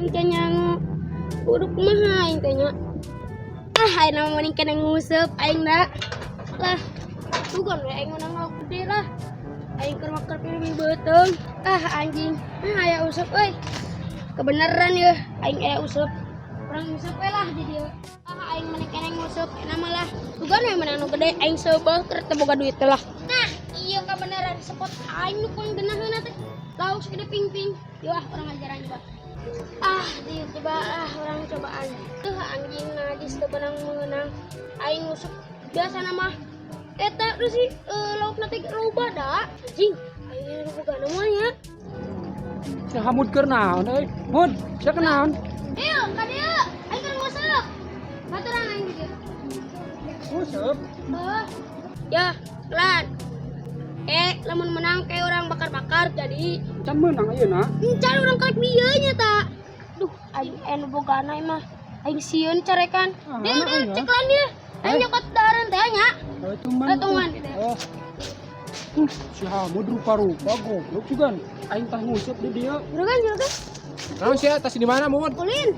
Aing teh nyangu. Kudu kumaha aing teh nya? Ah, aing mah mending kena nguseup aing da. Lah, sugan we aing menang lauk gede lah. Aing keur makan pilih beuteung. Ah, anjing. Ah, aya useup euy. Kebenaran ya, aing aya useup. Urang nguseup we lah di dieu. Ah, aing mending kena nguseup enak mah lah. Sugan we menang nu gede, aing seubeuh keur teu boga duit teh lah. Nah, iya kebenaran spot aing nu paling geunaheuna teh. Lauk segede ping-ping. Yuk ah, urang ngajaran coba. Ah, di coba ah, urang cobaan. Tuh anjing najis teu beunang meunang. Aing nguseup biasa mah eta terus sih laukna teh loba da. Anjing, aing nu boga namanya. Si Hamud keur naon euy? Mud, sia kenaon? Ayo, ka dieu. Aing keur nguseup. Baturan aing di dieu. Nguseup. Heuh. Ya, pelan. Eh, lamun menang kayak orang bakar-bakar jadi Can meunang ayeuna. Encan urang kalek bieu nya ta. Duh, aing anu bogana mah. Aing sieun carekan. Ah, Dia mana dia aing, ah? ceklan dia. Aing Eh? nyokot dahareun teh nya. Oh, cuman. Eh, tungan. Oh. Si Hamud rupa-rupa goblok juga. Aing tah nguseup di dieu. Juragan, juragan. Naon sia tas di mana, Mun? Ulin.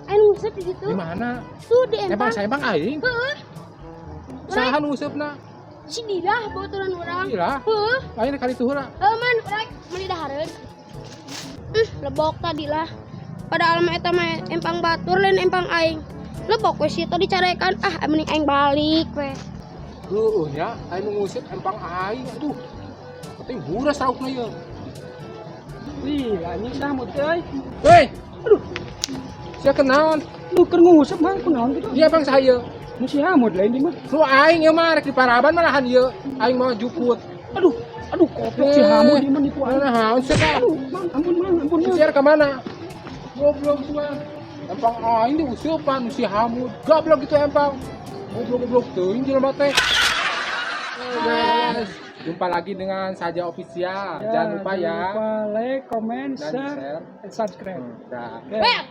Aing nguseup di situ. Di mana? Tuh di Empang empang. saya empang aing. Heeh. Saha nu nguseup? Si Dilah baturan urang. Dilah? Heeh. Aing kali tuh heula. Heuh man, urang meuli dahareun. Lebok tadi lah. Padahal mah eta mah empang batur lain empang aing. Lebok we sih tadi carekan. Ah, mending aing balik we. Heueuh nya, aing nu nguseup empang aing aduh. Penting buras laukna ieu. Wih, anjing si Hamud teh euy. Weh, Aduh, sia kenaon? Lu keur nguseup mah kunaon kitu? Dia empang saya. Nu si Hamud lain di mah. Nu aing ieu mah rek diparaban malahan ieu. Aing mau jukut. Aduh, aduh goblok si Hamud di mah nipu aing. Mana naon sia ka? Aduh, mang, ampun mang, ampun mang. Sia ka mana? Goblok gua. Empang aing diuseupan si Hamud. Goblok gitu empang. Goblok-goblok teuing jelema teh. Guys, jumpa lagi dengan Saja Official. Jangan lupa ya. Jangan lupa like, comment, Dan share, share. And subscribe. Dah. Oke. Weh.